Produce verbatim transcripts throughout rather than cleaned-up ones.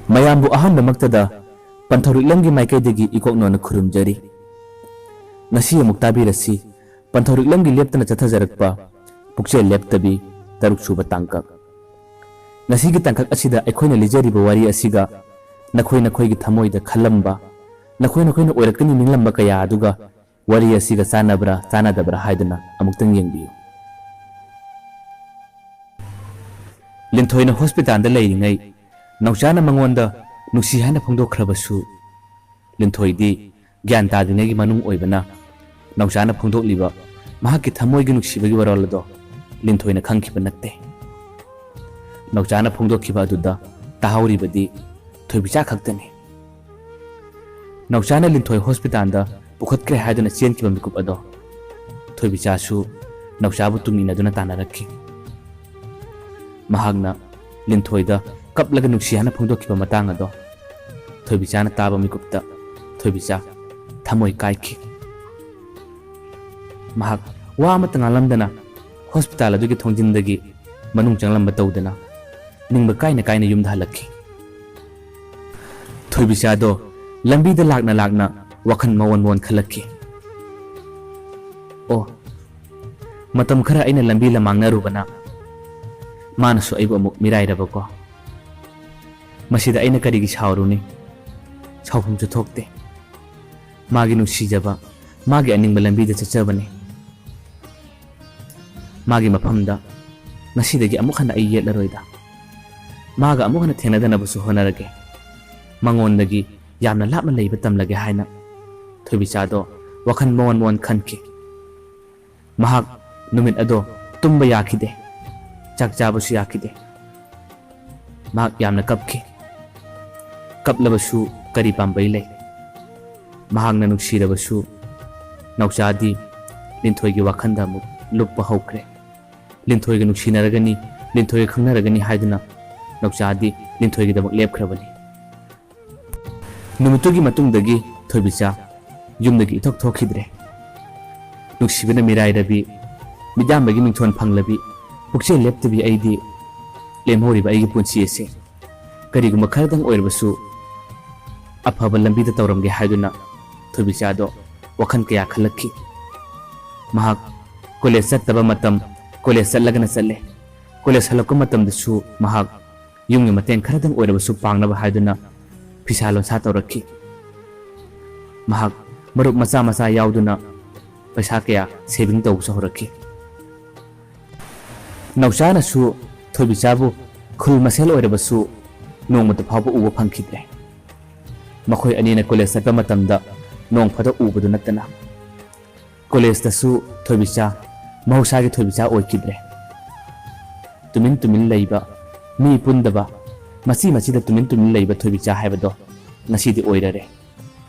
ꯃꯌꯥꯝꯕꯨ ꯑꯍꯥꯟꯕꯃꯛꯇꯗ ꯄꯟꯊꯧꯔꯤꯛꯂꯝꯒꯤ ꯃꯥꯏꯀꯩꯗꯒꯤ ꯏꯀꯣꯛꯅꯣꯅ ꯈꯨꯔꯨꯝꯖꯔꯤ꯫ ꯉꯁꯤ ꯑꯃꯨꯛ ꯇꯥꯕꯤꯔꯁꯤ ꯄꯟꯊꯧꯔꯤꯛꯂꯝꯒꯤ ꯂꯦꯞꯇꯅ ꯆꯠꯊꯖꯔꯛꯄ ꯄꯨꯛꯆꯦꯜ ꯂꯦꯞꯇꯕꯤ ꯇꯔꯨꯛ ꯁꯨꯕ ꯇꯥꯡꯀꯛ꯫ ꯉꯁꯤꯒꯤ ꯇꯥꯡꯀꯛ ꯑꯁꯤꯗ ꯑꯩꯈꯣꯏꯅ ꯂꯤꯖꯔꯤꯕ ꯋꯥꯔꯤ ꯑꯁꯤꯒ ꯅꯈꯣꯏ ꯅꯈꯣꯏꯒꯤ ꯊꯃꯣꯏꯗ ꯈꯜꯂꯝꯕ, ꯅꯈꯣꯏ ꯅꯈꯣꯏꯅ ꯑꯣꯏꯔꯛꯀꯅꯤ ꯅꯤꯡꯂꯝꯕ ꯀꯌꯥ ꯑꯗꯨꯒ ꯋꯥꯔꯤ ꯑꯁꯤꯒ ꯆꯥꯟꯅꯕ꯭ꯔꯥ ꯆꯥꯟꯅꯗꯕ꯭ꯔꯥ ꯍꯥꯏꯗꯨꯅ ꯑꯃꯨꯛꯇꯪ ꯌꯦꯡꯕꯤꯌꯨ꯫ ꯂꯤꯟꯊꯣꯏꯅ ꯍꯣꯁꯄꯤꯇꯥꯜꯗ ꯂꯩꯔꯤꯉꯩ ꯅꯥꯎꯆꯥꯅ ꯃꯉꯣꯟꯗ ꯅꯨꯡꯁꯤ ꯍꯥꯏꯅ ꯐꯣꯡꯗꯣꯛꯈ꯭ꯔꯕꯁꯨ, ꯂꯤꯟꯊꯣꯏꯗꯤ ꯒ꯭ꯌꯥꯟ ꯇꯥꯗ꯭ꯔꯤꯉꯩꯒꯤ ꯃꯅꯨꯡ ꯑꯣꯏꯕꯅ ꯅꯥꯎꯆꯥꯅ ꯐꯣꯡꯗꯣꯛꯂꯤꯕ ꯃꯍꯥꯛꯀꯤ ꯊꯃꯣꯏꯒꯤ ꯅꯨꯡꯁꯤꯕꯒꯤ ꯋꯥꯔꯣꯜ ꯑꯗꯣ ꯂꯤꯟꯊꯣꯏꯅ ꯈꯪꯈꯤꯕ ꯅꯠꯇꯦ꯫ ꯅꯥꯎꯆꯥꯅ ꯐꯣꯡꯗꯣꯛꯈꯤꯕ ꯑꯗꯨꯗ ꯇꯥꯍꯧꯔꯤꯕꯗꯤ ꯊꯣꯏꯕꯤꯆꯥ ꯈꯛꯇꯅꯤ꯫ ꯅꯥꯎꯆꯥꯅ ꯂꯤꯟꯊꯣꯏ ꯍꯣꯁꯄꯤꯇꯥꯜꯗ ꯄꯨꯈꯠꯈ꯭ꯔꯦ ꯍꯥꯏꯗꯨꯅ ꯆꯦꯟꯈꯤꯕ ꯃꯤꯀꯨꯞ ꯑꯗꯣ ꯊꯣꯏꯕꯤꯆꯥꯁꯨ ꯅꯥꯎꯆꯥꯕꯨ ꯇꯨꯡ ꯏꯟꯅꯗꯨꯅ ꯇꯥꯟꯅꯔꯛꯈꯤ꯫ ꯃꯍꯥꯛꯅ ꯂꯤꯟꯊꯣꯏꯗ ꯀꯞꯂꯒ ꯅꯨꯡꯁꯤ ꯍꯥꯏꯅ ꯐꯣꯡꯗꯣꯛꯈꯤꯕ ꯃꯇꯥꯡ ꯑꯗꯣ ꯊꯣꯏꯕꯤꯆꯥꯅ ꯇꯥꯕ ꯃꯤꯀꯨꯞꯇ ꯊꯣꯏꯕꯤꯆꯥ ꯊꯃꯣꯏ ꯀꯥꯏꯈꯤ꯫ ꯃꯍꯥꯛ ꯋꯥ ꯑꯃꯠꯇ ꯉꯥꯡꯂꯝꯗꯅ ꯍꯣꯁꯄꯤꯇꯥꯜ ꯑꯗꯨꯒꯤ ꯊꯣꯡꯖꯤꯟꯗꯒꯤ ꯃꯅꯨꯡ ꯆꯪꯂꯝꯕ ꯇꯧꯗꯅ ꯅꯤꯡꯕ ꯀꯥꯏꯅ ꯀꯥꯏꯅ ꯌꯨꯝꯗ ꯍꯜꯂꯛꯈꯤ꯫ ꯊꯣꯏꯕꯤꯆꯥꯗꯣ ꯂꯝꯕꯤꯗ ꯂꯥꯛꯅ ꯂꯥꯛꯅ ꯋꯥꯈꯜ ꯃꯑꯣꯟ ꯃꯑꯣꯟ ꯈꯜꯂꯛꯈꯤ꯫ ꯑꯣ, ꯃꯇꯝ ꯈꯔ ꯑꯩꯅ ꯂꯝꯕꯤ ꯂꯃꯥꯡꯅꯔꯨꯕꯅ ꯃꯥꯅꯁꯨ ꯑꯩꯕꯨ ꯑꯃꯨꯛ ꯃꯤꯔꯥꯏꯔꯕꯀꯣ꯫ ꯃꯁꯤꯗ ꯑꯩꯅ ꯀꯔꯤꯒꯤ ꯁꯥꯎꯔꯨꯅꯤ? ꯁꯥꯎꯐꯝꯁꯨ ꯊꯣꯛꯇꯦ꯫ ꯃꯥꯒꯤ ꯅꯨꯡꯁꯤꯖꯕ, ꯃꯥꯒꯤ ꯑꯅꯤꯡꯕ ꯂꯝꯕꯤꯗ ꯆꯠꯆꯕꯅꯤ꯫ ꯃꯥꯒꯤ ꯃꯐꯝꯗ ꯉꯁꯤꯗꯒꯤ ꯑꯃꯨꯛ ꯍꯟꯅ ꯑꯩ ꯌꯦꯠꯂꯔꯣꯏꯗ꯫ ꯃꯥꯒ ꯑꯃꯨꯛ ꯍꯟꯅ ꯊꯦꯡꯅꯗꯅꯕꯁꯨ ꯍꯣꯠꯅꯔꯒꯦ꯫ ꯃꯉꯣꯟꯗꯒꯤ ꯌꯥꯝꯅ ꯂꯥꯞꯅ ꯂꯩꯕ ꯇꯝꯂꯒꯦ ꯍꯥꯏꯅ ꯊꯣꯏꯕꯤꯆꯥꯗꯣ ꯋꯥꯈꯜ ꯃꯑꯣꯟ ꯃꯑꯣꯟ ꯈꯟꯈꯤ꯫ ꯃꯍꯥꯛ ꯅꯨꯃꯤꯠ ꯑꯗꯣ ꯇꯨꯝꯕ ꯌꯥꯈꯤꯗꯦ, ꯆꯥꯛ ꯆꯥꯕꯁꯨ ꯌꯥꯈꯤꯗꯦ꯫ ꯃꯍꯥꯛ ꯌꯥꯝꯅ ꯀꯞꯈꯤ꯫ ꯀꯞꯂꯕꯁꯨ ꯀꯔꯤ ꯄꯥꯝꯕꯩ ꯂꯩ? ꯃꯍꯥꯛꯅ ꯅꯨꯡꯁꯤꯔꯕꯁꯨ ꯅꯥꯎꯆꯥꯗꯤ ꯂꯤꯟꯊꯣꯏꯒꯤ ꯋꯥꯈꯜꯗ ꯑꯃꯨꯛ ꯂꯨꯞꯄ ꯍꯧꯈ꯭ꯔꯦ꯫ ꯂꯤꯟꯊꯣꯏꯒ ꯅꯨꯡꯁꯤꯅꯔꯒꯅꯤ, ꯂꯤꯟꯊꯣꯏꯒ ꯈꯪꯅꯔꯒꯅꯤ ꯍꯥꯏꯗꯨꯅ ꯅꯥꯎꯆꯥꯗꯤ ꯂꯤꯟꯊꯣꯏꯒꯤꯗꯃꯛ ꯂꯦꯞꯈ꯭ꯔꯕꯅꯤ꯫ ꯅꯨꯃꯤꯠꯇꯨꯒꯤ ꯃꯇꯨꯡꯗꯒꯤ ꯊꯣꯏꯕꯤꯆꯥ ꯌꯨꯝꯗꯒꯤ ꯏꯊꯣꯛ ꯊꯣꯛꯈꯤꯗ꯭ꯔꯦ꯫ ꯅꯨꯡꯁꯤꯕꯅ ꯃꯤꯔꯥꯏꯔꯕꯤ, ꯃꯤꯠꯌꯥꯝꯕꯒꯤ ꯃꯤꯡꯊꯣꯟ ꯐꯪꯂꯕꯤ, ꯄꯨꯛꯆꯦꯜ ꯂꯦꯞꯇꯕꯤ ꯑꯩꯗꯤ ꯂꯦꯝꯍꯧꯔꯤꯕ ꯑꯩꯒꯤ ꯄꯨꯟꯁꯤ ꯑꯁꯤ ꯀꯔꯤꯒꯨꯝꯕ ꯈꯔꯗꯪ ꯑꯣꯏꯔꯕꯁꯨ ꯑꯐꯕ ꯂꯝꯕꯤꯗ ꯇꯧꯔꯝꯒꯦ ꯍꯥꯏꯗꯨꯅ ꯊꯣꯏꯕꯤꯆꯥꯗꯣ ꯋꯥꯈꯜ ꯀꯌꯥ ꯈꯜꯂꯛꯈꯤ꯫ ꯃꯍꯥꯛ ꯀꯣꯂꯦꯖ ꯆꯠꯇꯕ ꯃꯇꯝ, ꯀꯣꯂꯦꯖ ꯆꯠꯂꯒꯅ ꯆꯠꯂꯦ꯫ ꯀꯣꯂꯦꯖ ꯍꯜꯂꯛꯄ ꯃꯇꯝꯗꯁꯨ ꯃꯍꯥꯛ ꯌꯨꯝꯒꯤ ꯃꯇꯦꯡ ꯈꯔꯗꯪ ꯑꯣꯏꯔꯕꯁꯨ ꯄꯥꯡꯅꯕ ꯍꯥꯏꯗꯨꯅ ꯐꯤꯁꯥ ꯂꯣꯟꯁꯥ ꯇꯧꯔꯛꯈꯤ꯫ ꯃꯍꯥꯛ ꯃꯔꯨꯞ ꯃꯆꯥ ꯃꯆꯥ ꯌꯥꯎꯗꯨꯅ ꯄꯩꯁꯥ ꯀꯌꯥ ꯁꯦꯚꯤꯡ ꯇꯧꯕꯁꯨ ꯍꯧꯔꯛꯈꯤ꯫ ꯅꯥꯎꯆꯥꯅꯁꯨ ꯊꯣꯏꯕꯤꯆꯥꯕꯨ ꯈꯨꯜ ꯃꯁꯦꯜ ꯑꯣꯏꯔꯕꯁꯨ ꯅꯣꯡꯃꯇ ꯐꯥꯎꯕ ꯎꯕ ꯐꯪꯈꯤꯗ꯭ꯔꯦ꯫ ꯃꯈꯣꯏ ꯑꯅꯤꯅ ꯀꯣꯂꯦꯖ ꯆꯠꯄ ꯃꯇꯝꯗ ꯅꯣꯡ ꯐꯥꯗꯣꯛ ꯎꯕꯗꯨ ꯅꯠꯇꯅ꯫ ꯀꯣꯂꯦꯖꯇꯁꯨ ꯊꯣꯏꯕꯤꯆꯥ ꯃꯍꯧꯁꯥꯒꯤ ꯊꯣꯏꯕꯤꯆꯥ ꯑꯣꯏꯈꯤꯗ꯭ꯔꯦ꯫ ꯇꯨꯃꯤꯟ ꯇꯨꯃꯤꯟ ꯂꯩꯕ, ꯃꯤ ꯄꯨꯟꯗꯕ, ꯃꯆꯤ ꯃꯆꯤꯗ ꯇꯨꯃꯤꯟ ꯇꯨꯃꯤꯟ ꯂꯩꯕ ꯊꯣꯏꯕꯤꯆꯥ ꯍꯥꯏꯕꯗꯣ ꯉꯁꯤꯗꯤ ꯑꯣꯏꯔꯔꯦ꯫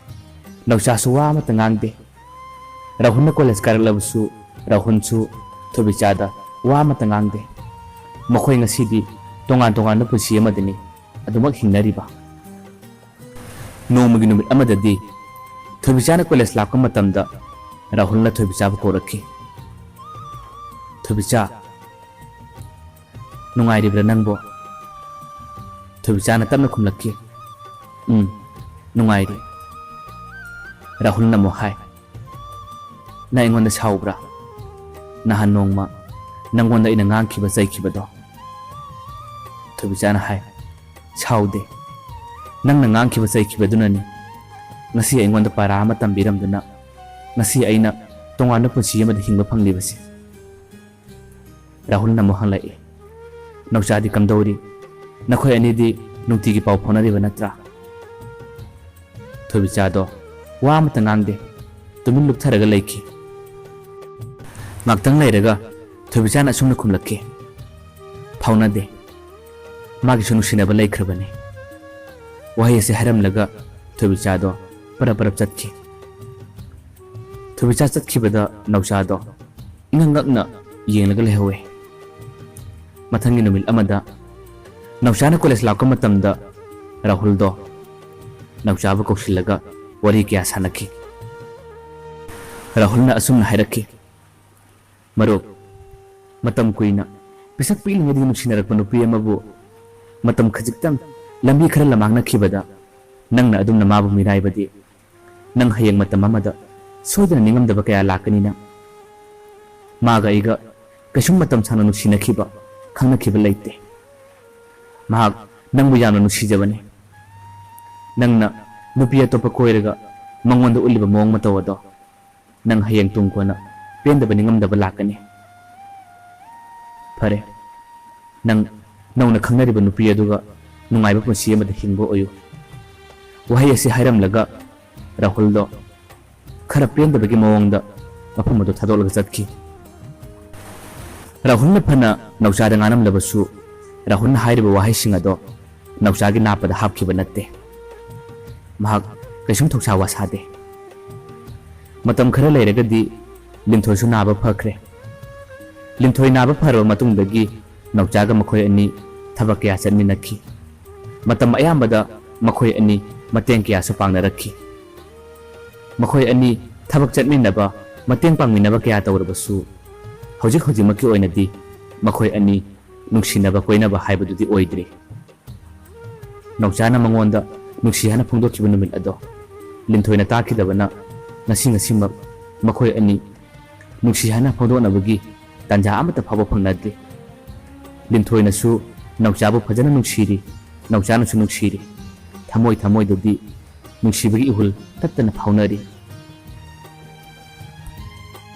ꯅꯥꯎꯆꯥꯁꯨ ꯋꯥ ꯑꯃꯠꯇ ꯉꯥꯡꯗꯦ꯫ ꯔꯥꯍꯨꯜꯅ ꯀꯣꯂꯦꯖ ꯀꯥꯔꯛꯂꯕꯁꯨ ꯔꯥꯍꯨꯜꯁꯨ ꯊꯣꯏꯕꯤꯆꯥꯗ ꯋꯥ ꯑꯃꯠꯇ ꯉꯥꯡꯗꯦ꯫ ꯃꯈꯣꯏ ꯉꯁꯤꯗꯤ ꯇꯣꯉꯥꯟ ꯇꯣꯉꯥꯟꯕ ꯄꯨꯟꯁꯤ ꯑꯃꯗꯅꯤ ꯑꯗꯨꯃꯛ ꯍꯤꯡꯅꯔꯤꯕ꯫ ꯅꯣꯡꯃꯒꯤ ꯅꯨꯃꯤꯠ ꯑꯃꯗꯗꯤ ꯊꯣꯏꯕꯤꯆꯥꯅ ꯀꯣꯂꯦꯖ ꯂꯥꯛꯄ ꯃꯇꯝꯗ ꯔꯥꯍꯨꯜꯅ ꯊꯣꯏꯕꯤꯆꯥꯕꯨ ꯀꯧꯔꯛꯈꯤ꯫ "ꯊꯣꯏꯕꯤꯆꯥ, ꯅꯨꯡꯉꯥꯏꯔꯤꯕ꯭ꯔꯥ ꯅꯪꯕꯣ?" ꯊꯣꯏꯕꯤꯆꯥꯅ ꯇꯞꯅ ꯈꯨꯝꯂꯛꯈꯤ, "ꯎꯝ, ꯅꯨꯡꯉꯥꯏꯔꯤ꯫" ꯔꯥꯍꯨꯜꯅ ꯑꯃꯨꯛ ꯍꯥꯏ, "ꯅꯪ ꯑꯩꯉꯣꯟꯗ ꯁꯥꯎꯕ꯭ꯔꯥ? ꯅꯍꯥꯟ ꯅꯣꯡꯃ ꯅꯪꯉꯣꯟꯗ ꯑꯩꯅ ꯉꯥꯡꯈꯤꯕ ꯆꯩꯈꯤꯕꯗꯣ?" ꯊꯣꯏꯕꯤꯆꯥꯅ ꯍꯥꯏ, "ꯁꯥꯎꯗꯦ꯫ ꯅꯪꯅ ꯉꯥꯡꯈꯤꯕ ꯆꯩꯈꯤꯕꯗꯨꯅꯅꯤ ꯉꯁꯤ ꯑꯩꯉꯣꯟꯗ ꯄꯥꯔꯥ ꯑꯃ ꯇꯝꯕꯤꯔꯝꯗꯨꯅ ꯉꯁꯤ ꯑꯩꯅ ꯇꯣꯉꯥꯟꯕ ꯄꯨꯟꯁꯤ ꯑꯃꯗ ꯍꯤꯡꯕ ꯐꯪꯂꯤꯕꯁꯦ꯫" ꯔꯥꯍꯨꯜꯅ ꯑꯃꯨꯛ ꯍꯪꯂꯛꯏ, "ꯅꯧꯆꯥꯗꯤ ꯀꯝꯗꯧꯔꯤ? ꯅꯈꯣꯏ ꯑꯅꯤꯗꯤ ꯅꯨꯡꯇꯤꯒꯤ ꯄꯥꯎ ꯐꯥꯎꯅꯔꯤꯕ ꯅꯠꯇ꯭ꯔꯥ?" ꯊꯣꯏꯕꯤꯆꯥꯗꯣ ꯋꯥ ꯑꯃꯠꯇ ꯉꯥꯡꯗꯦ, ꯇꯨꯃꯤꯟ ꯂꯨꯞꯊꯔꯒ ꯂꯩꯈꯤ꯫ ꯉꯥꯛꯇꯪ ꯂꯩꯔꯒ ꯊꯣꯏꯕꯤꯆꯥꯅ ꯑꯁꯨꯝꯅ ꯈꯨꯝꯂꯛꯈꯤ, "ꯐꯥꯎꯅꯗꯦ꯫ ꯃꯥꯒꯤꯁꯨ ꯅꯨꯡꯁꯤꯅꯕ ꯂꯩꯈ꯭ꯔꯕꯅꯤ꯫" ꯋꯥꯍꯩ ꯑꯁꯤ ꯍꯥꯏꯔꯝꯂꯒ ꯊꯣꯏꯕꯤꯆꯥꯗꯣ ꯄꯔꯞ ꯄꯔꯞ ꯆꯠꯈꯤ꯫ ꯊꯣꯏꯕꯤꯆꯥ ꯆꯠꯈꯤꯕꯗ ꯅꯧꯆꯥꯗꯣ ꯏꯉꯛ ꯉꯛꯅ ꯌꯦꯡꯂꯒ ꯂꯩꯍꯧꯋꯦ꯫ ꯃꯊꯪꯒꯤ ꯅꯨꯃꯤꯠ ꯑꯃꯗ ꯅꯧꯆꯥꯅ ꯀꯣꯂꯦꯖ ꯂꯥꯛꯄ ꯃꯇꯝꯗ ꯔꯥꯍꯨꯜꯗꯣ ꯅꯧꯆꯥꯕꯨ ꯀꯧꯁꯤꯜꯂꯒ ꯋꯥꯔꯤ ꯀꯌꯥ ꯁꯥꯟꯅꯈꯤ꯫ ꯔꯥꯍꯨꯜꯅ ꯑꯁꯨꯝꯅ ꯍꯥꯏꯔꯛꯈꯤ, "ꯃꯔꯨꯞ, ꯃꯇꯝ ꯀꯨꯏꯅ ꯄꯤꯁꯛ ꯄꯤꯛꯂꯤꯉꯩꯗꯒꯤ ꯅꯨꯡꯁꯤꯅꯔꯛꯄ ꯅꯨꯄꯤ ꯑꯃꯕꯨ ꯃꯇꯝ ꯈꯖꯤꯛꯇꯪ ꯂꯝꯕꯤ ꯈꯔ ꯂꯃꯥꯡꯅꯈꯤꯕꯗ ꯅꯪꯅ ꯑꯗꯨꯝꯅ ꯃꯥꯕꯨ ꯃꯤꯔꯥꯏꯕꯗꯤ, ꯅꯪ ꯍꯌꯦꯡ ꯃꯇꯝ ꯑꯃꯗ ꯁꯣꯏꯗꯅ ꯅꯤꯡꯉꯝꯗꯕ ꯀꯌꯥ ꯂꯥꯛꯀꯅꯤ꯫ ꯅꯪ ꯃꯥꯒ ꯑꯩꯒ ꯀꯩꯁꯨꯝ ꯃꯇꯝ ꯁꯥꯡꯅ ꯅꯨꯡꯁꯤꯅꯈꯤꯕ, ꯈꯪꯅꯈꯤꯕ ꯂꯩꯇꯦ꯫ ꯃꯍꯥꯛ ꯅꯪꯕꯨ ꯌꯥꯝꯅ ꯅꯨꯡꯁꯤꯖꯕꯅꯤ꯫ ꯅꯪꯅ ꯅꯨꯄꯤ ꯑꯇꯣꯞꯄ ꯀꯣꯏꯔꯒ ꯃꯉꯣꯟꯗ ꯎꯠꯂꯤꯕ ꯃꯑꯣꯡ ꯃꯇꯧ ꯑꯗꯣ ꯅꯪ ꯍꯌꯦꯡ ꯇꯨꯡ ꯀꯣꯟꯅ ꯄꯦꯟꯗꯕ ꯅꯤꯡꯉꯝꯗꯕ ꯂꯥꯛꯀꯅꯤ꯫ ꯐꯔꯦ, ꯅꯪ ꯅꯧꯅ ꯈꯪꯅꯔꯤꯕ ꯅꯨꯄꯤ ꯑꯗꯨꯒ ꯅꯨꯡꯉꯥꯏꯕ ꯄꯨꯟꯁꯤ ꯑꯃꯗ ꯍꯤꯡꯕ ꯑꯣꯏꯌꯨ꯫ ꯋꯥꯍꯩ ꯑꯁꯤ ꯍꯥꯏꯔꯝꯂꯒ ꯔꯥꯍꯨꯜꯗꯣ ꯈꯔ ꯄꯦꯟꯗꯕꯒꯤ ꯃꯑꯣꯡꯗ ꯃꯐꯝ ꯑꯗꯨ ꯊꯥꯗꯣꯛꯂꯒ ꯆꯠꯈꯤ꯫ ꯔꯥꯍꯨꯜꯅ ꯐꯅ ꯅꯥꯎꯆꯥꯗ ꯉꯥꯡꯂꯝꯂꯕꯁꯨ, ꯔꯥꯍꯨꯜꯅ ꯍꯥꯏꯔꯤꯕ ꯋꯥꯍꯩꯁꯤꯡ ꯑꯗꯣ ꯅꯥꯎꯆꯥꯒꯤ ꯅꯥꯞꯄꯗ ꯍꯥꯞꯈꯤꯕ ꯅꯠꯇꯦ꯫ ꯃꯍꯥꯛ ꯀꯩꯁꯨꯝ ꯊꯧꯁꯥ ꯋꯥꯁꯥꯗꯦ꯫ ꯃꯇꯝ ꯈꯔ ꯂꯩꯔꯒꯗꯤ ꯂꯤꯟꯊꯣꯏꯁꯨ ꯅꯥꯕ ꯐꯈ꯭ꯔꯦ꯫ ꯂꯤꯟꯊꯣꯏ ꯅꯥꯕ ꯐꯔꯕ ꯃꯇꯨꯡꯗꯒꯤ ꯅꯥꯎꯆꯥꯒ ꯃꯈꯣꯏ ꯑꯅꯤ ꯊꯕꯛ ꯀꯌꯥ ꯆꯠꯃꯤꯟꯅꯈꯤ꯫ ꯃꯇꯝ ꯑꯌꯥꯝꯕꯗ ꯃꯈꯣꯏ ꯑꯅꯤ ꯃꯇꯦꯡ ꯀꯌꯥꯁꯨ ꯄꯥꯡꯅꯔꯛꯈꯤ꯫ ꯃꯈꯣꯏ ꯑꯅꯤ ꯊꯕꯛ ꯆꯠꯃꯤꯟꯅꯕ, ꯃꯇꯦꯡ ꯄꯥꯡꯃꯤꯟꯅꯕ ꯀꯌꯥ ꯇꯧꯔꯕꯁꯨ, ꯍꯧꯖꯤꯛ ꯍꯧꯖꯤꯛꯃꯛꯀꯤ ꯑꯣꯏꯅꯗꯤ ꯃꯈꯣꯏ ꯑꯅꯤ ꯅꯨꯡꯁꯤꯅꯕ ꯀꯣꯏꯅꯕ ꯍꯥꯏꯕꯗꯨꯗꯤ ꯑꯣꯏꯗ꯭ꯔꯤ꯫ ꯅꯥꯎꯆꯥꯅ ꯃꯉꯣꯟꯗ ꯅꯨꯡꯁꯤ ꯍꯥꯏꯅ ꯐꯣꯡꯗꯣꯛꯈꯤꯕ ꯅꯨꯃꯤꯠ ꯑꯗꯣ ꯂꯤꯟꯊꯣꯏꯅ ꯇꯥꯈꯤꯗꯕꯅ ꯉꯁꯤ ꯉꯁꯤꯃꯛ ꯃꯈꯣꯏ ꯑꯅꯤ ꯅꯨꯡꯁꯤ ꯍꯥꯏꯅ ꯐꯣꯡꯗꯣꯛꯅꯕꯒꯤ ꯇꯥꯟꯖꯥ ꯑꯃꯠꯇ ꯐꯥꯎꯕ ꯐꯪꯅꯗ꯭ꯔꯤ꯫ ꯂꯤꯟꯊꯣꯏꯅꯁꯨ ꯅꯥꯎꯆꯥꯕꯨ ꯐꯖꯅ ꯅꯨꯡꯁꯤꯔꯤ, ꯅꯥꯎꯆꯥꯅꯁꯨ ꯅꯨꯡꯁꯤꯔꯤ꯫ ꯊꯃꯣꯏ ꯊꯃꯣꯏꯗꯗꯤ ꯅꯨꯡꯁꯤꯕꯒꯤ ꯏꯍꯨꯜ ꯇꯠꯇꯅ ꯐꯥꯎꯅꯔꯤ꯫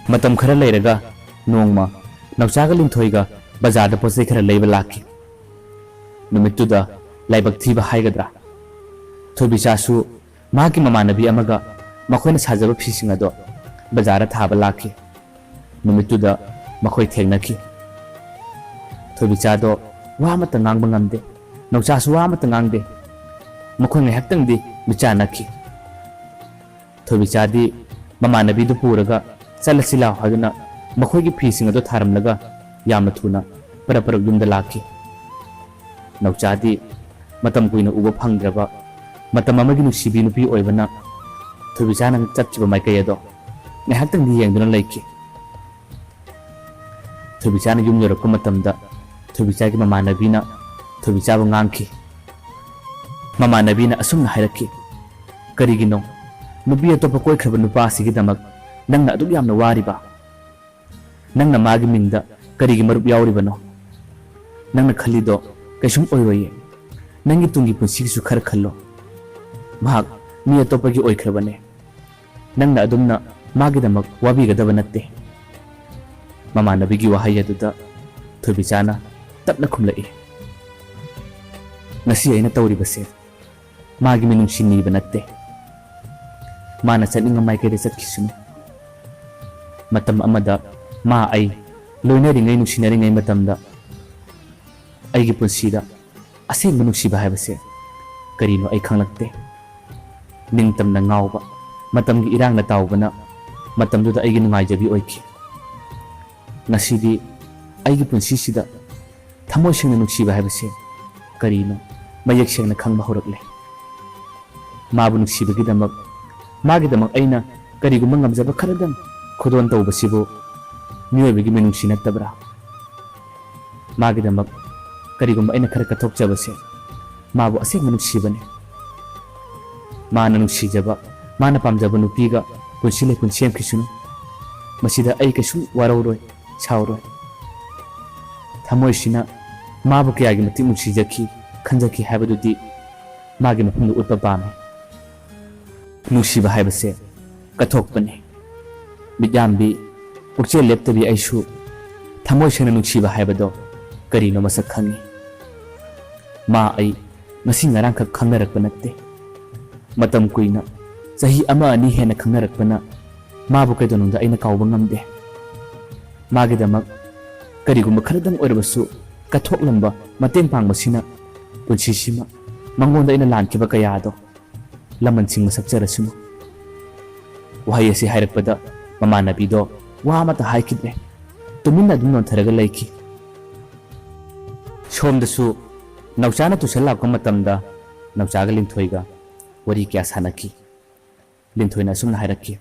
ꯃꯇꯝ ꯈꯔ ꯂꯩꯔꯒ ꯅꯣꯡꯃ ꯅꯥꯎꯆꯥꯒ ꯂꯤꯟꯊꯣꯏꯒ ꯕꯖꯥꯔꯗ ꯄꯣꯠ ꯆꯩ ꯈꯔ ꯂꯩꯕ ꯂꯥꯛꯈꯤ꯫ ꯅꯨꯃꯤꯠꯇꯨꯗ ꯂꯥꯏꯕꯛ ꯊꯤꯕ ꯍꯥꯏꯒꯗ꯭ꯔꯥ, ꯊꯣꯏꯕꯤꯆꯥꯁꯨ ꯃꯍꯥꯛꯀꯤ ꯃꯃꯥꯟꯅꯕꯤ ꯑꯃꯒ ꯃꯈꯣꯏꯅ ꯁꯥꯖꯕ ꯐꯤꯁꯤꯡ ꯑꯗꯣ ꯕꯖꯥꯔꯗ ꯊꯥꯕ ꯂꯥꯛꯈꯤ꯫ ꯅꯨꯃꯤꯠꯇꯨꯗ ꯃꯈꯣꯏ ꯊꯦꯡꯅꯈꯤ꯫ ꯊꯣꯏꯕꯤꯆꯥꯗꯣ ꯋꯥ ꯑꯃꯠꯇ ꯉꯥꯡꯕ ꯉꯝꯗꯦ, ꯅꯥꯎꯆꯥꯁꯨ ꯋꯥ ꯑꯃꯠꯇ ꯉꯥꯡꯗꯦ꯫ ꯃꯈꯣꯏ ꯉꯥꯏꯍꯥꯛꯇꯪꯗꯤ ꯃꯤꯠꯆꯥꯟꯅꯈꯤ꯫ ꯊꯣꯏꯕꯤꯆꯥꯗꯤ ꯃꯃꯥꯟꯅꯕꯤꯗꯨ ꯄꯨꯔꯒ ꯆꯠꯂꯁꯤ ꯂꯥꯎ ꯍꯥꯏꯗꯨꯅ ꯃꯈꯣꯏꯒꯤ ꯐꯤꯁꯤꯡ ꯑꯗꯨ ꯊꯥꯔꯝꯂꯒ ꯌꯥꯝꯅ ꯊꯨꯅ ꯄꯔꯞ ꯄꯔꯞ ꯌꯨꯝꯗ ꯂꯥꯛꯈꯤ꯫ ꯅꯥꯎꯆꯥꯗꯤ ꯃꯇꯝ ꯀꯨꯏꯅ ꯎꯕ ꯐꯪꯗ꯭ꯔꯕ ꯃꯇꯝ ꯑꯃꯒꯤ ꯅꯨꯡꯁꯤꯕꯤ ꯅꯨꯄꯤ ꯑꯣꯏꯕꯅ ꯊꯣꯏꯕꯤꯆꯥꯅ ꯆꯠꯈꯤꯕ ꯃꯥꯏꯀꯩ ꯑꯗꯣ ꯉꯥꯏꯍꯥꯛꯇꯪꯗꯤ ꯌꯦꯡꯗꯨꯅ ꯂꯩꯈꯤ꯫ ꯊꯣꯏꯕꯤꯆꯥꯅ ꯌꯨꯝ ꯌꯧꯔꯛꯄ ꯃꯇꯝꯗ ꯊꯣꯏꯕꯤꯆꯥꯒꯤ ꯃꯃꯥꯟꯅꯕꯤꯅ ꯊꯣꯏꯕꯤꯆꯥꯕꯨ ꯉꯥꯡꯈꯤ꯫ ꯃꯃꯥꯟꯅꯕꯤꯅ ꯑꯁꯨꯝꯅ ꯍꯥꯏꯔꯛꯈꯤ, "ꯀꯔꯤꯒꯤꯅꯣ ꯅꯨꯄꯤ ꯑꯇꯣꯞꯄ ꯀꯣꯏꯈ꯭ꯔꯕ ꯅꯨꯄꯥ ꯑꯁꯤꯒꯤꯗꯃꯛ ꯅꯪꯅ ꯑꯗꯨꯛ ꯌꯥꯝꯅ ꯋꯥꯔꯤꯕ? ꯅꯪꯅ ꯃꯥꯒꯤ ꯃꯤꯡꯗ ꯀꯔꯤꯒꯤ ꯃꯔꯨꯞ ꯌꯥꯎꯔꯤꯕꯅꯣ? ꯅꯪꯅ ꯈꯜꯂꯤꯗꯣ ꯀꯩꯁꯨꯝ ꯑꯣꯏꯔꯣꯏꯌꯦ꯫ ꯅꯪꯒꯤ ꯇꯨꯡꯒꯤ ꯄꯨꯟꯁꯤꯒꯤꯁꯨ ꯈꯔ ꯈꯜꯂꯣ꯫ ꯃꯍꯥꯛ ꯃꯤ ꯑꯇꯣꯞꯄꯒꯤ ꯑꯣꯏꯈ꯭ꯔꯕꯅꯦ꯫ ꯅꯪꯅ ꯑꯗꯨꯝꯅ ꯃꯥꯒꯤꯗꯃꯛ ꯋꯥꯕꯤꯒꯗꯕ ꯅꯠꯇꯦ꯫" ꯃꯃꯥꯟꯅꯕꯤꯒꯤ ꯋꯥꯍꯩ ꯑꯗꯨꯗ ꯊꯣꯏꯕꯤꯆꯥꯅ ꯇꯞꯅ ꯈꯨꯝꯂꯛꯏ, "ꯉꯁꯤ ꯑꯩꯅ ꯇꯧꯔꯤꯕꯁꯦ ꯃꯥꯒꯤ ꯃꯤꯅꯨꯡꯁꯤ ꯅꯤꯕ ꯅꯠꯇꯦ꯫ ꯃꯥꯅ ꯆꯠꯅꯤꯡꯕ ꯃꯥꯏꯀꯩꯗ ꯆꯠꯈꯤꯁꯅꯨ꯫ ꯃꯇꯝ ꯑꯃꯗ ꯃꯥ ꯑꯩ ꯂꯣꯏꯅꯔꯤꯉꯩ, ꯅꯨꯡꯁꯤꯅꯔꯤꯉꯩ ꯃꯇꯝꯗ ꯑꯩꯒꯤ ꯄꯨꯟꯁꯤꯗ ꯑꯁꯦꯡꯕ ꯅꯨꯡꯁꯤꯕ ꯍꯥꯏꯕꯁꯦ ꯀꯔꯤꯅꯣ ꯑꯩ ꯈꯪꯂꯛꯇꯦ꯫ ꯅꯤꯡꯇꯝꯅ ꯉꯥꯎꯕ, ꯃꯇꯝꯒꯤ ꯏꯔꯥꯡꯅ ꯇꯥꯎꯕꯅ ꯃꯇꯝꯗꯨꯗ ꯑꯩꯒꯤ ꯅꯨꯡꯉꯥꯏꯖꯕꯤ ꯑꯣꯏꯈꯤ꯫ ꯉꯁꯤꯗꯤ ꯑꯩꯒꯤ ꯄꯨꯟꯁꯤꯁꯤꯗ ꯊꯃꯣꯏ ꯁꯦꯡꯅ ꯅꯨꯡꯁꯤꯕ ꯍꯥꯏꯕꯁꯦ ꯀꯔꯤꯅꯣ ꯃꯌꯦꯛ ꯁꯦꯡꯅ ꯈꯪꯕ ꯍꯧꯔꯛꯂꯦ꯫ ꯃꯥꯕꯨ ꯅꯨꯡꯁꯤꯕꯒꯤꯗꯃꯛ, ꯃꯥꯒꯤꯗꯃꯛ ꯑꯩꯅ ꯀꯔꯤꯒꯨꯝꯕ ꯉꯝꯖꯕ ꯈꯔꯗꯪ ꯈꯨꯗꯣꯜ ꯇꯧꯕꯁꯤꯕꯨ ꯃꯤꯑꯣꯏꯕꯒꯤ ꯃꯤꯅꯨꯡꯁꯤ ꯅꯠꯇꯕ꯭ꯔꯥ? ꯃꯥꯒꯤꯗꯃꯛ ꯀꯔꯤꯒꯨꯝꯕ ꯑꯩꯅ ꯈꯔ ꯀꯠꯊꯣꯛꯆꯕꯁꯦ ꯃꯥꯕꯨ ꯑꯁꯦꯡꯕ ꯅꯨꯡꯁꯤꯕꯅꯤ꯫ ꯃꯥꯅ ꯅꯨꯡꯁꯤꯖꯕ, ꯃꯥꯅ ꯄꯥꯝꯖꯕ ꯅꯨꯄꯤꯒ ꯄꯨꯟꯁꯤ ꯂꯩꯄꯨꯟ ꯁꯦꯝꯈꯤꯁꯅꯨ꯫ ꯃꯁꯤꯗ ꯑꯩ ꯀꯩꯁꯨꯝ ꯋꯥꯔꯧꯔꯣꯏ, ꯁꯥꯎꯔꯣꯏ꯫ ꯊꯃꯣꯏꯁꯤꯅ ꯃꯥꯕꯨ ꯀꯌꯥꯒꯤ ꯃꯇꯤꯛ ꯅꯨꯡꯁꯤꯖꯈꯤ, ꯈꯟꯖꯈꯤ ꯍꯥꯏꯕꯗꯨꯗꯤ ꯃꯥꯒꯤ ꯃꯐꯝꯗ ꯎꯠꯄ ꯄꯥꯝꯃꯤ꯫" ꯅꯨꯡꯁꯤꯕ ꯍꯥꯏꯕꯁꯦ ꯀꯠꯊꯣꯛꯄꯅꯤ꯫ ꯃꯤꯠꯌꯥꯝꯕꯤ, ꯄꯨꯛꯆꯦꯜ ꯂꯦꯞꯇꯕꯤ ꯑꯩꯁꯨ ꯊꯃꯣꯏ ꯁꯦꯡꯅ ꯅꯨꯡꯁꯤꯕ ꯍꯥꯏꯕꯗꯣ ꯀꯔꯤꯅꯣ ꯃꯁꯛ ꯈꯪꯉꯤ꯫ ꯃꯥ ꯑꯩ ꯉꯁꯤ ꯉꯔꯥꯡꯈꯛ ꯈꯪꯅꯔꯛꯄ ꯅꯠꯇꯦ꯫ ꯃꯇꯝ ꯀꯨꯏꯅ, ꯆꯍꯤ ꯑꯃ ꯑꯅꯤ ꯍꯦꯟꯅ ꯈꯪꯅꯔꯛꯄꯅ ꯃꯥꯕꯨ ꯀꯩꯗꯧꯅꯨꯡꯗ ꯑꯩꯅ ꯀꯥꯎꯕ ꯉꯝꯗꯦ꯫ ꯃꯥꯒꯤꯗꯃꯛ ꯀꯔꯤꯒꯨꯝꯕ ꯈꯔꯗꯪ ꯑꯣꯏꯔꯕꯁꯨ ꯀꯠꯊꯣꯛꯂꯝꯕ, ꯃꯇꯦꯡ ꯄꯥꯡꯕꯁꯤꯅ ꯄꯨꯟꯁꯤꯁꯤꯃ ꯃꯉꯣꯟꯗ ꯑꯩꯅ ꯂꯥꯟꯈꯤꯕ ꯀꯌꯥꯗꯣ ꯂꯃꯟꯁꯤꯡ ꯃꯁꯛꯆꯔꯁꯅꯨ꯫ ꯋꯥꯍꯩ ꯑꯁꯤ ꯍꯥꯏꯔꯛꯄꯗ ꯃꯃꯥꯟꯅꯕꯤꯗꯣ ꯋꯥ ꯑꯃꯠꯇ ꯍꯥꯏꯈꯤꯗ꯭ꯔꯦ꯫ ꯇꯨꯃꯤꯟꯅ ꯑꯗꯨꯝ ꯅꯣꯟꯊꯔꯒ ꯂꯩꯈꯤ꯫ ꯁꯣꯝꯗꯁꯨ ꯅꯥꯎꯆꯥꯅ ꯇꯨꯏꯁꯟ ꯂꯥꯛꯄ ꯃꯇꯝꯗ ꯅꯥꯎꯆꯥꯒ ꯂꯤꯟꯊꯣꯏꯒ ꯋꯥꯔꯤ ꯀꯌꯥ ꯁꯥꯟꯅꯈꯤ꯫ ꯂꯤꯟꯊꯣꯏꯅ ꯑꯁꯨꯝꯅ ꯍꯥꯏꯔꯛꯈꯤ,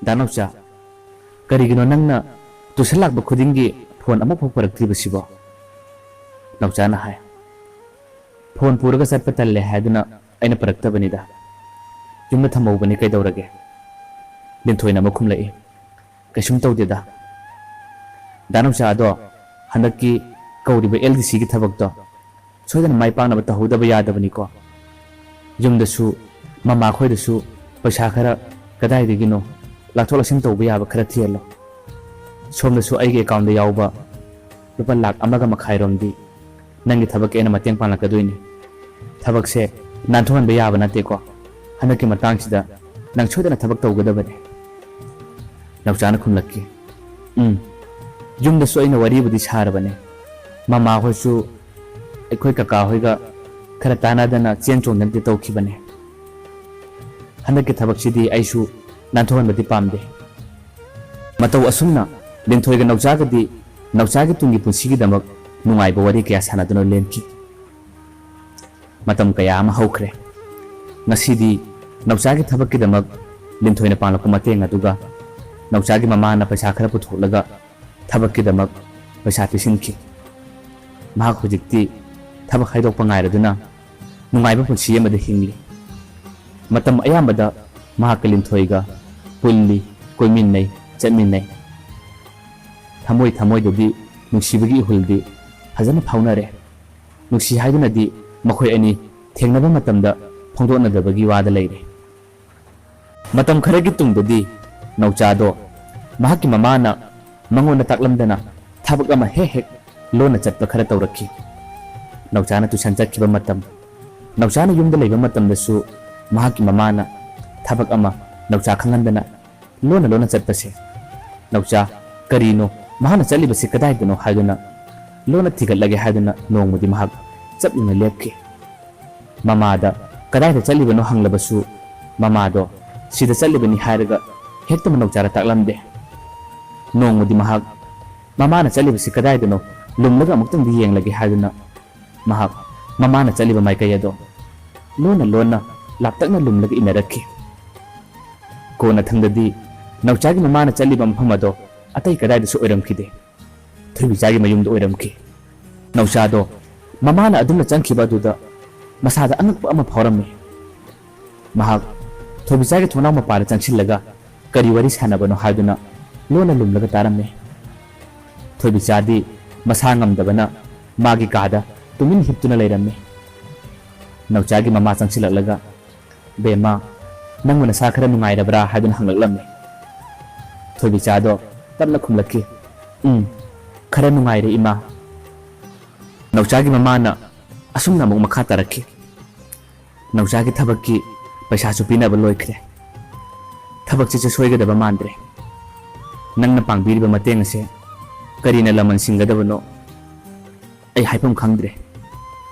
"ꯗꯥ ꯅꯥꯎꯆꯥ, ꯀꯔꯤꯒꯤꯅꯣ ꯅꯪꯅ ꯇꯨꯏꯁꯟ ꯂꯥꯛꯄ ꯈꯨꯗꯤꯡꯒꯤ ꯐꯣꯟ ꯑꯃꯐꯥꯎ ꯄꯨꯔꯛꯇ꯭ꯔꯤꯕꯁꯤꯕꯣ?" ꯅꯥꯎꯆꯥꯅ ꯍꯥꯏ, "ꯐꯣꯟ ꯄꯨꯔꯒ ꯆꯠꯄ ꯇꯜꯂꯦ ꯍꯥꯏꯗꯨꯅ ꯑꯩꯅ ꯄꯨꯔꯛꯇꯕꯅꯤꯗ꯫ ꯌꯨꯝꯗ ꯊꯝꯍꯧꯕꯅꯤ, ꯀꯩꯗꯧꯔꯒꯦ?" ꯂꯤꯟꯊꯣꯏꯅ ꯑꯃꯨꯛ ꯈꯨꯝꯂꯛꯏ, "ꯀꯩꯁꯨꯝ ꯇꯧꯗꯦꯗ꯫ ꯗꯥ ꯅꯥꯎꯆꯥꯗꯣ ꯍꯟꯗꯛꯀꯤ ꯀꯧꯔꯤꯕ ꯑꯦꯜ ꯗꯤ ꯁꯤꯒꯤ ꯊꯕꯛꯇꯣ ꯁꯣꯏꯗꯅ ꯃꯥꯏ ꯄꯥꯛꯅꯕ ꯇꯧꯍꯧꯗꯕ ꯌꯥꯗꯕꯅꯤꯀꯣ꯫ ꯌꯨꯝꯗꯁꯨ, ꯃꯃꯥꯈꯣꯏꯗꯁꯨ ꯄꯩꯁꯥ ꯈꯔ ꯀꯗꯥꯏꯗꯒꯤꯅꯣ ꯂꯥꯛꯊꯣꯛ ꯂꯥꯛꯁꯤꯟ ꯇꯧꯕ ꯌꯥꯕ ꯈꯔ ꯊꯤꯍꯜꯂꯣ꯫ ꯁꯣꯝꯗꯁꯨ ꯑꯩꯒꯤ ꯑꯦꯀꯥꯎꯟꯗ ꯌꯥꯎꯕ ꯂꯨꯄꯥ ꯂꯥꯛ ꯑꯃꯒ ꯃꯈꯥꯏꯔꯣꯝꯗꯤ ꯅꯪꯒꯤ ꯊꯕꯛꯀꯤ ꯑꯩꯅ ꯃꯇꯦꯡ ꯄꯥꯡꯂꯛꯀꯗꯣꯏꯅꯤ꯫ ꯊꯕꯛꯁꯦ ꯅꯥꯟꯊꯣꯛꯍꯟꯕ ꯌꯥꯕ ꯅꯠꯇꯦꯀꯣ꯫ ꯍꯟꯗꯛꯀꯤ ꯃꯇꯥꯡꯁꯤꯗ ꯅꯪ ꯁꯣꯏꯗꯅ ꯊꯕꯛ ꯇꯧꯒꯗꯕꯅꯤ꯫" ꯅꯥꯎꯆꯥꯅ ꯈꯨꯝꯂꯛꯈꯤ, "ꯎꯝ, ꯌꯨꯝꯗꯁꯨ ꯑꯩꯅ ꯋꯥꯔꯤꯕꯨꯗꯤ ꯁꯥꯔꯕꯅꯦ꯫ ꯃꯃꯥ ꯍꯣꯏꯁꯨ ꯑꯩꯈꯣꯏ ꯀꯀꯥ ꯍꯣꯏꯒ ꯈꯔ ꯇꯥꯟꯅꯗꯅ ꯆꯦꯟ ꯆꯣꯡꯗꯅꯗꯤ ꯇꯧꯈꯤꯕꯅꯦ꯫ ꯍꯟꯗꯛꯀꯤ ꯊꯕꯛꯁꯤꯗꯤ ꯑꯩꯁꯨ ꯅꯥꯟꯊꯣꯛꯍꯟꯕꯗꯤ ꯄꯥꯝꯗꯦ꯫" ꯃꯇꯧ ꯑꯁꯨꯝꯅ ꯂꯤꯟꯊꯣꯏꯒ ꯅꯥꯎꯆꯥꯒꯗꯤ ꯅꯥꯎꯆꯥꯒꯤ ꯇꯨꯡꯒꯤ ꯄꯨꯟꯁꯤꯒꯤꯗꯃꯛ ꯅꯨꯡꯉꯥꯏꯕ ꯋꯥꯔꯤ ꯀꯌꯥ ꯁꯥꯟꯅꯗꯨꯅ ꯂꯦꯟꯈꯤ꯫ ꯃꯇꯝ ꯀꯌꯥ ꯑꯃ ꯍꯧꯈ꯭ꯔꯦ꯫ ꯉꯁꯤꯗꯤ ꯅꯥꯎꯆꯥꯒꯤ ꯊꯕꯛꯀꯤꯗꯃꯛ ꯂꯤꯟꯊꯣꯏꯅ ꯄꯥꯡꯂꯛꯄ ꯃꯇꯦꯡ ꯑꯗꯨꯒ ꯅꯥꯎꯆꯥꯒꯤ ꯃꯃꯥꯅ ꯄꯩꯁꯥ ꯈꯔ ꯄꯨꯊꯣꯛꯂꯒ ꯊꯕꯛꯀꯤꯗꯃꯛ ꯄꯩꯁꯥ ꯄꯤꯁꯤꯟꯈꯤ꯫ ꯃꯍꯥꯛ ꯍꯧꯖꯤꯛꯇꯤ ꯊꯕꯛ ꯍꯥꯏꯗꯣꯛꯄ ꯉꯥꯏꯔꯗꯨꯅ ꯅꯨꯡꯉꯥꯏꯕ ꯄꯨꯟꯁꯤ ꯑꯃꯗ ꯍꯤꯡꯂꯤ꯫ ꯃꯇꯝ ꯑꯌꯥꯝꯕꯗ ꯃꯍꯥꯛꯀ ꯂꯤꯟꯊꯣꯏꯒ ꯄꯨꯜꯂꯤ, ꯀꯣꯏꯃꯤꯟꯅꯩ, ꯆꯠꯃꯤꯟꯅꯩ꯫ ꯊꯃꯣꯏ ꯊꯃꯣꯏꯗꯗꯤ ꯅꯨꯡꯁꯤꯕꯒꯤ ꯏꯍꯨꯜꯗꯤ ꯐꯖꯅ ꯐꯥꯎꯅꯔꯦ꯫ ꯅꯨꯡꯁꯤ ꯍꯥꯏꯗꯨꯅꯗꯤ ꯃꯈꯣꯏ ꯑꯅꯤ ꯊꯦꯡꯅꯕ ꯃꯇꯝꯗ ꯐꯣꯡꯗꯣꯛꯅꯗꯕꯒꯤ ꯋꯥꯗ ꯂꯩꯔꯦ꯫ ꯃꯇꯝ ꯈꯔꯒꯤ ꯇꯨꯡꯗꯗꯤ ꯅꯧꯆꯥꯗꯣ ꯃꯍꯥꯛꯀꯤ ꯃꯃꯥꯅ ꯃꯉꯣꯟꯗ ꯇꯥꯛꯂꯝꯗꯅ ꯊꯕꯛ ꯑꯃ ꯍꯦꯛ ꯍꯦꯛ ꯂꯣꯟꯅ ꯆꯠꯄ ꯈꯔ ꯇꯧꯔꯛꯈꯤ꯫ ꯅꯧꯆꯥꯅ ꯇꯨꯏꯁꯟ ꯆꯠꯈꯤꯕ ꯃꯇꯝ, ꯅꯧꯆꯥꯅ ꯌꯨꯝꯗ ꯂꯩꯕ ꯃꯇꯝꯗꯁꯨ ꯃꯍꯥꯛꯀꯤ ꯃꯃꯥꯅ ꯊꯕꯛ ꯑꯃ ꯅꯧꯆꯥ ꯈꯪꯍꯟꯗꯅ ꯂꯣꯟꯅ ꯂꯣꯟꯅ ꯆꯠꯄꯁꯦ, ꯅꯧꯆꯥ ꯀꯔꯤꯅꯣ, ꯃꯍꯥꯛꯅ ꯆꯠꯂꯤꯕꯁꯤ ꯀꯗꯥꯏꯗꯅꯣ ꯍꯥꯏꯗꯨꯅ ꯂꯣꯟꯅ ꯊꯤꯒꯠꯂꯒꯦ ꯍꯥꯏꯗꯨꯅ ꯅꯣꯡꯃꯗꯤ ꯃꯍꯥꯛ ꯆꯞ ꯌꯨꯡꯅ ꯂꯦꯞꯈꯤ꯫ ꯃꯃꯥꯗ ꯀꯗꯥꯏꯗ ꯆꯠꯂꯤꯕꯅꯣ ꯍꯪꯂꯕꯁꯨ ꯃꯃꯥꯗꯣ ꯁꯤꯗ ꯆꯠꯂꯤꯕꯅꯤ ꯍꯥꯏꯔꯒ ꯍꯦꯛꯇ ꯅꯧꯆꯥꯗ ꯇꯥꯛꯂꯝꯗꯦ꯫ ꯅꯣꯡꯃꯗꯤ ꯃꯍꯥꯛ ꯃꯃꯥꯅ ꯆꯠꯂꯤꯕꯁꯤ ꯀꯗꯥꯏꯗꯅꯣ ꯂꯨꯝꯂꯒ ꯑꯃꯨꯛꯇꯪꯗꯤ ꯌꯦꯡꯂꯒꯦ ꯍꯥꯏꯗꯨꯅ ꯃꯍꯥꯛ ꯃꯃꯥꯅ ꯆꯠꯂꯤꯕ ꯃꯥꯏꯀꯩ ꯑꯗꯣ ꯂꯣꯟꯅ ꯂꯣꯟꯅ ꯂꯥꯞꯇꯛꯅ ꯂꯨꯝꯂꯒ ꯏꯟꯅꯔꯛꯈꯤ꯫ ꯀꯣꯟꯅꯊꯪꯗꯗꯤ ꯅꯧꯆꯥꯒꯤ ꯃꯃꯥꯅ ꯆꯠꯂꯤꯕ ꯃꯐꯝ ꯑꯗꯣ ꯑꯇꯩ ꯀꯗꯥꯏꯗꯁꯨ ꯑꯣꯏꯔꯝꯈꯤꯗꯦ꯫ ꯊꯣꯏꯕꯤꯆꯥꯒꯤ ꯃꯌꯨꯝꯗ ꯑꯣꯏꯔꯝꯈꯤ꯫ ꯅꯧꯆꯥꯗꯣ ꯃꯃꯥꯅ ꯑꯗꯨꯝꯅ ꯆꯪꯈꯤꯕ ꯑꯗꯨꯗ ꯃꯁꯥꯗ ꯑꯉꯛꯄ ꯑꯃ ꯐꯥꯎꯔꯝꯃꯤ꯫ ꯃꯍꯥꯛ ꯊꯣꯏꯕꯤꯆꯥꯒꯤ ꯊꯣꯡꯅꯥꯎ ꯃꯄꯥꯗ ꯆꯪꯁꯤꯜꯂꯒ ꯀꯔꯤ ꯋꯥꯔꯤ ꯁꯥꯟꯅꯕꯅꯣ ꯍꯥꯏꯗꯨꯅ ꯂꯣꯟꯅ ꯂꯨꯝꯂꯒ ꯇꯥꯔꯝꯃꯤ꯫ ꯊꯣꯏꯕꯤꯆꯥꯗꯤ ꯃꯁꯥ ꯉꯝꯗꯕꯅ ꯃꯥꯒꯤ ꯀꯥꯗ ꯇꯨꯃꯤꯟ ꯍꯤꯞꯇꯨꯅ ꯂꯩꯔꯝꯃꯤ꯫ ꯅꯥꯎꯆꯥꯒꯤ ꯃꯃꯥ ꯆꯪꯁꯤꯜꯂꯛꯂꯒ, "ꯕꯦꯝꯃ, ꯅꯪꯕꯨ ꯅꯁꯥ ꯈꯔ ꯅꯨꯡꯉꯥꯏꯔꯕ꯭ꯔꯥ?" ꯍꯥꯏꯗꯨꯅ ꯍꯪꯂꯛꯂꯝꯃꯤ꯫ ꯊꯣꯏꯕꯤꯆꯥꯗꯣ ꯇꯞꯅ ꯈꯨꯝꯂꯛꯈꯤ, "ꯎꯝ, ꯈꯔ ꯅꯨꯡꯉꯥꯏꯔꯦ, ꯏꯃꯥ"꯫ ꯅꯥꯎꯆꯥꯒꯤ ꯃꯃꯥꯅ ꯑꯁꯨꯝꯅ ꯑꯃꯨꯛ ꯃꯈꯥ ꯇꯥꯔꯛꯈꯤ, "ꯅꯥꯎꯆꯥꯒꯤ ꯊꯕꯛꯀꯤ ꯄꯩꯁꯥꯁꯨ ꯄꯤꯅꯕ ꯂꯣꯏꯈ꯭ꯔꯦ꯫ ꯊꯕꯛꯁꯤꯁꯨ ꯁꯣꯏꯒꯗꯕ ꯃꯥꯟꯗ꯭ꯔꯦ꯫ ꯅꯪꯅ ꯄꯥꯡꯕꯤꯔꯤꯕ ꯃꯇꯦꯡ ꯑꯁꯦ ꯀꯔꯤꯅ ꯂꯃꯟ ꯁꯤꯡꯒꯗꯕꯅꯣ ꯑꯩ ꯍꯥꯏꯐꯝ ꯈꯪꯗ꯭ꯔꯦ꯫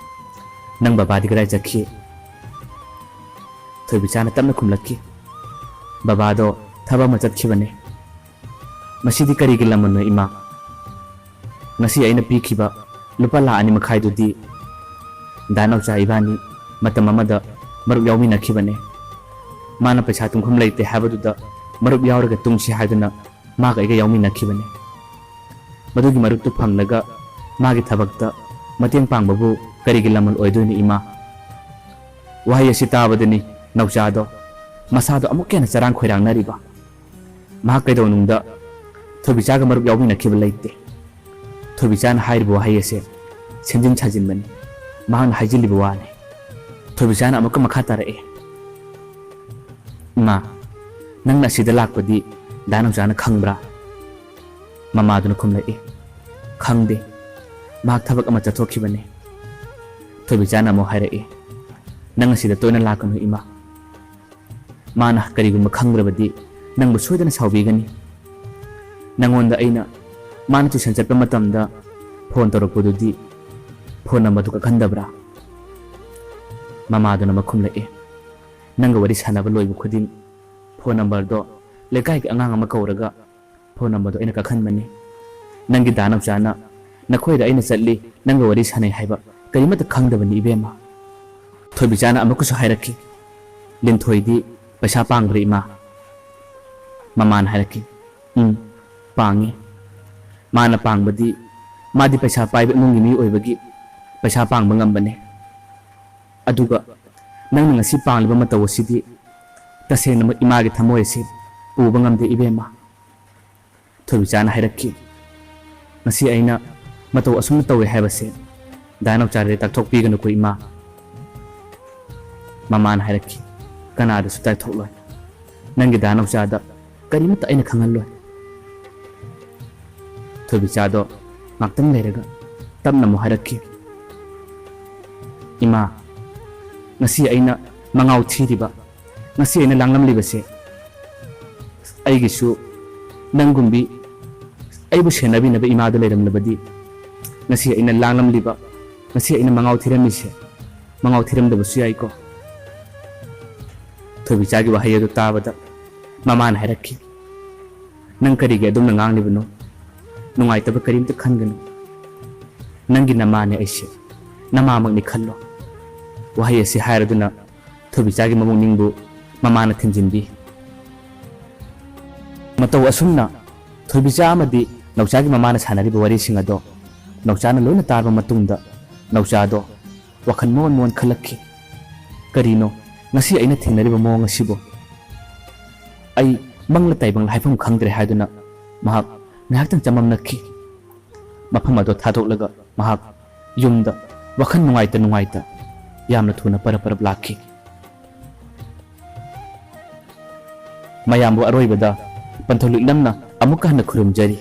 ꯅꯪ ꯕꯕꯥꯗꯤ ꯀꯗꯥꯏ ꯆꯠꯈꯤ?" ꯊꯣꯏꯕꯤꯆꯥꯅ ꯇꯞꯅ ꯈꯨꯝꯂꯛꯈꯤ, "ꯕꯕꯥꯗꯣ ꯊꯕꯛ ꯑꯃ ꯆꯠꯈꯤꯕꯅꯦ"꯫ "ꯃꯁꯤꯗꯤ ꯀꯔꯤꯒꯤ ꯂꯃꯟꯅꯣ, ꯏꯃꯥ?" "ꯉꯁꯤ ꯑꯩꯅ ꯄꯤꯈꯤꯕ ꯂꯨꯄꯥ ꯂꯥꯈ ꯑꯅꯤ ꯃꯈꯥꯏꯗꯨꯗꯤ ꯗꯥ ꯅꯥꯎꯆꯥ ꯏꯕꯥꯅꯤ ꯃꯇꯝ ꯑꯃꯗ ꯃꯔꯨꯞ ꯌꯥꯎꯃꯤꯟꯅꯈꯤꯕꯅꯦ꯫ ꯃꯥꯅ ꯄꯩꯁꯥ ꯇꯨꯡꯐꯝ ꯂꯩꯇꯦ ꯍꯥꯏꯕꯗꯨꯗ ꯃꯔꯨꯞ ꯌꯥꯎꯔꯒ ꯇꯨꯡꯁꯤ ꯍꯥꯏꯗꯨꯅ ꯃꯥꯒ ꯑꯩꯒ ꯌꯥꯎꯃꯤꯟꯅꯈꯤꯕꯅꯦ꯫ ꯃꯗꯨꯒꯤ ꯃꯔꯨꯞꯇꯨ ꯐꯪꯂꯒ ꯃꯥꯒꯤ ꯊꯕꯛꯇ ꯃꯇꯦꯡ ꯄꯥꯡꯕꯕꯨ ꯀꯔꯤꯒꯤ ꯂꯃꯟ ꯑꯣꯏꯗꯣꯏꯅꯣ, ꯏꯃꯥ?" ꯋꯥꯍꯩ ꯑꯁꯤ ꯇꯥꯕꯗꯅꯤ ꯅꯥꯎꯆꯥꯗꯣ ꯃꯁꯥꯗꯣ ꯑꯃꯨꯛꯀ ꯍꯦꯟꯅ ꯆꯔꯥꯡ ꯈꯣꯏꯔꯥꯡꯅꯔꯤꯕ꯫ ꯃꯍꯥꯛ ꯀꯩꯗꯧꯅꯨꯡꯗ ꯊꯣꯏꯕꯤꯆꯥꯒ ꯃꯔꯨꯞ ꯌꯥꯎꯃꯤꯟꯅꯈꯤꯕ ꯂꯩꯇꯦ꯫ ꯊꯣꯏꯕꯤꯆꯥꯅ ꯍꯥꯏꯔꯤꯕ ꯋꯥꯍꯩ ꯑꯁꯦ ꯁꯦꯝꯖꯤꯟ ꯁꯥꯖꯤꯟꯕꯅꯤ꯫ ꯃꯍꯥꯛꯅ ꯍꯥꯏꯖꯤꯜꯂꯤꯕ ꯋꯥꯅꯤ꯫ ꯊꯣꯏꯕꯤꯆꯥꯅ ꯑꯃꯨꯛꯀ ꯃꯈꯥ ꯇꯥꯔꯛꯑꯦ, "ꯏꯃꯥ, ꯅꯪꯅ ꯑꯁꯤꯗ ꯂꯥꯛꯄꯗꯤ ꯗꯥ ꯅꯥꯎꯆꯥꯅ ꯈꯪꯕ꯭ꯔꯥ?" ꯃꯃꯥꯗꯨꯅ ꯈꯨꯝꯂꯛꯏ, "ꯈꯪꯗꯦ, ꯃꯍꯥꯛ ꯊꯕꯛ ꯑꯃ ꯆꯠꯊꯣꯛꯈꯤꯕꯅꯤ"꯫ ꯊꯣꯏꯕꯤꯆꯥꯅ ꯑꯃꯨꯛ ꯍꯥꯏꯔꯛꯏ, "ꯅꯪ ꯑꯁꯤꯗ ꯇꯣꯏꯅ ꯂꯥꯛꯀꯅꯨ, ꯏꯃꯥ꯫ ꯃꯥꯅ ꯀꯔꯤꯒꯨꯝꯕ ꯈꯪꯂꯕꯗꯤ ꯅꯪꯕꯨ ꯁꯣꯏꯗꯅ ꯁꯥꯎꯕꯤꯒꯅꯤ꯫ ꯅꯪꯉꯣꯟꯗ ꯑꯩꯅ ꯃꯥꯅ ꯇ꯭ꯌꯨꯁꯟ ꯆꯠꯄ ꯃꯇꯝꯗ ꯐꯣꯟ ꯇꯧꯔꯛꯄꯗꯨꯗꯤ ꯐꯣꯟ ꯅꯝꯕꯔꯗꯨ ꯀꯛꯍꯟꯗꯕ꯭ꯔꯥ?" ꯃꯃꯥꯗꯨꯅ ꯑꯃꯨꯛ ꯈꯨꯝꯂꯛꯏ, "ꯅꯪꯒ ꯋꯥꯔꯤ ꯁꯥꯟꯅꯕ ꯂꯣꯏꯕ ꯈꯨꯗꯤꯡ ꯐꯣꯟ ꯅꯝꯕꯔꯗꯣ ꯂꯩꯀꯥꯏꯒꯤ ꯑꯉꯥꯡ ꯑꯃ ꯀꯧꯔꯒ ꯐꯣꯟ ꯅꯝꯕꯔꯗꯣ ꯑꯩꯅ ꯀꯛꯍꯟꯕꯅꯤ꯫ ꯅꯪꯒꯤ ꯗꯥ ꯅꯥꯎꯆꯥꯅ ꯅꯈꯣꯏꯗ ꯑꯩꯅ ꯆꯠꯂꯤ, ꯅꯪꯒ ꯋꯥꯔꯤ ꯁꯥꯟꯅꯩ ꯍꯥꯏꯕ ꯀꯔꯤꯃꯠꯇ ꯈꯪꯗꯕꯅꯤ, ꯏꯕꯦꯝꯃ"꯫ ꯊꯣꯏꯕꯤꯆꯥꯅ ꯑꯃꯨꯛꯀꯁꯨ ꯍꯥꯏꯔꯛꯈꯤ, "ꯂꯤꯟꯊꯣꯏꯗꯤ ꯄꯩꯁꯥ ꯄꯥꯡꯕ꯭ꯔꯥ, ꯏꯃꯥ?" ꯃꯃꯥꯅ ꯍꯥꯏꯔꯛꯈꯤ, "ꯎꯝ, ꯄꯥꯡꯉꯤ꯫ ꯃꯥꯅ ꯄꯥꯡꯕꯗꯤ, ꯃꯥꯗꯤ ꯄꯩꯁꯥ ꯄꯥꯏꯕ ꯏꯃꯨꯡꯒꯤ ꯃꯤ ꯑꯣꯏꯕꯒꯤ ꯄꯩꯁꯥ ꯄꯥꯡꯕ ꯉꯝꯕꯅꯦ꯫ ꯑꯗꯨꯒ ꯅꯪꯅ ꯉꯁꯤ ꯄꯥꯡꯂꯤꯕ ꯃꯇꯧ ꯑꯁꯤꯗꯤ ꯇꯁꯦꯡꯅꯃꯛ ꯏꯃꯥꯒꯤ ꯊꯃꯣꯏ ꯑꯁꯤ ꯄꯨꯕ ꯉꯝꯗꯦ ꯏꯕꯦꯝꯃ꯫ ꯊꯣꯏꯕꯤꯆꯥꯅ ꯍꯥꯏꯔꯛꯈꯤ, "ꯉꯁꯤ ꯑꯩꯅ ꯃꯇꯧ ꯑꯁꯨꯝꯅ ꯇꯧꯏ ꯍꯥꯏꯕꯁꯦ ꯗꯥ ꯅꯥꯎꯆꯥꯗꯗꯤ ꯇꯥꯛꯊꯣꯛꯄꯤꯒꯅꯨꯀꯣ ꯏꯃꯥ꯫" ꯃꯃꯥꯅ ꯍꯥꯏꯔꯛꯈꯤ, "ꯀꯅꯥꯗꯁꯨ ꯇꯥꯛꯊꯣꯛꯂꯣꯏ꯫ ꯅꯪꯒꯤ ꯗꯥ ꯅꯥꯎꯆꯥꯗ ꯀꯔꯤꯃꯠꯇ ꯑꯩꯅ ꯈꯪꯍꯜꯂꯣꯏ꯫" ꯊꯣꯏꯕꯤꯆꯥꯗꯣ ꯉꯥꯛꯇꯪ ꯂꯩꯔꯒ ꯇꯞꯅ ꯑꯃꯨꯛ ꯍꯥꯏꯔꯛꯈꯤ, "ꯏꯃꯥ, ꯉꯁꯤ ꯑꯩꯅ ꯃꯉꯥꯎ ꯊꯤꯔꯤꯕ, ꯉꯁꯤ ꯑꯩꯅ ꯂꯥꯡꯂꯝꯂꯤꯕꯁꯦ, ꯑꯩꯒꯤꯁꯨ ꯅꯪꯒꯨꯝꯕꯤ ꯑꯩꯕꯨ ꯁꯦꯟꯅꯕꯤꯅꯕ ꯏꯃꯥꯗꯨ ꯂꯩꯔꯝꯂꯕꯗꯤ ꯉꯁꯤ ꯑꯩꯅ ꯂꯥꯡꯂꯝꯂꯤꯕ, ꯉꯁꯤ ꯑꯩꯅ ꯃꯉꯥꯎ ꯊꯤꯔꯝꯃꯤꯁꯦ ꯃꯉꯥꯎ ꯊꯤꯔꯝꯗꯕꯁꯨ ꯌꯥꯏꯀꯣ꯫" ꯊꯣꯏꯕꯤꯆꯥꯒꯤ ꯋꯥꯍꯩ ꯑꯗꯨ ꯇꯥꯕꯗ ꯃꯃꯥꯅ ꯍꯥꯏꯔꯛꯈꯤ, "ꯅꯪ ꯀꯔꯤꯒꯤ ꯑꯗꯨꯝꯅ ꯉꯥꯡꯂꯤꯕꯅꯣ? ꯅꯨꯡꯉꯥꯏꯇꯕ ꯀꯔꯤꯝꯇ ꯈꯟꯒꯅꯨ꯫ ꯅꯪꯒꯤ ꯅꯃꯥꯅꯦ ꯑꯩꯁꯦ, ꯅꯃꯥꯃꯛꯅꯤ ꯈꯜꯂꯣ꯫" ꯋꯥꯍꯩ ꯑꯁꯤ ꯍꯥꯏꯔꯗꯨꯅ ꯊꯣꯏꯕꯤꯆꯥꯒꯤ ꯃꯕꯨꯛꯅꯤꯡꯕꯨ ꯃꯃꯥꯅ ꯊꯤꯟꯖꯤꯟꯕꯤ꯫ ꯃꯇꯧ ꯑꯁꯨꯝꯅ ꯊꯣꯏꯕꯤꯆꯥ ꯑꯃꯗꯤ ꯅꯥꯎꯆꯥꯒꯤ ꯃꯃꯥꯅ ꯁꯥꯟꯅꯔꯤꯕ ꯋꯥꯔꯤꯁꯤꯡ ꯑꯗꯣ ꯅꯥꯎꯆꯥꯅ ꯂꯣꯏꯅ ꯇꯥꯔꯕ ꯃꯇꯨꯡꯗ ꯅꯥꯎꯆꯥꯗꯣ ꯋꯥꯈꯜ ꯃꯣꯟ ꯃꯣꯟ ꯈꯜꯂꯛꯈꯤ꯫ "ꯀꯔꯤꯅꯣ ꯉꯁꯤ ꯑꯩꯅ ꯊꯦꯡꯅꯔꯤꯕ ꯃꯑꯣꯡ ꯑꯁꯤꯕꯨ? ꯑꯩ ꯃꯪꯂ ꯇꯥꯏꯕꯪꯂ ꯍꯥꯏꯐꯝ ꯈꯪꯗ꯭ꯔꯦ" ꯍꯥꯏꯗꯨꯅ ꯃꯍꯥꯛ ꯉꯥꯏꯍꯥꯛꯇꯪ ꯆꯃꯝꯅꯈꯤ꯫ ꯃꯐꯝ ꯑꯗꯨ ꯊꯥꯗꯣꯛꯂꯒ ꯃꯍꯥꯛ ꯌꯨꯝꯗ ꯋꯥꯈꯜ ꯅꯨꯡꯉꯥꯏꯇ ꯅꯨꯡꯉꯥꯏꯇ ꯌꯥꯝꯅ ꯊꯨꯅ ꯄꯔꯞ ꯄꯔꯞ ꯂꯥꯛꯈꯤ꯫ ꯃꯌꯥꯝꯕꯨ ꯑꯔꯣꯏꯕꯗ ꯄꯟꯊꯧ ꯂꯤꯛꯂꯝꯅ ꯑꯃꯨꯛꯀ ꯍꯟꯅ ꯈꯨꯔꯨꯝꯖꯔꯤ꯫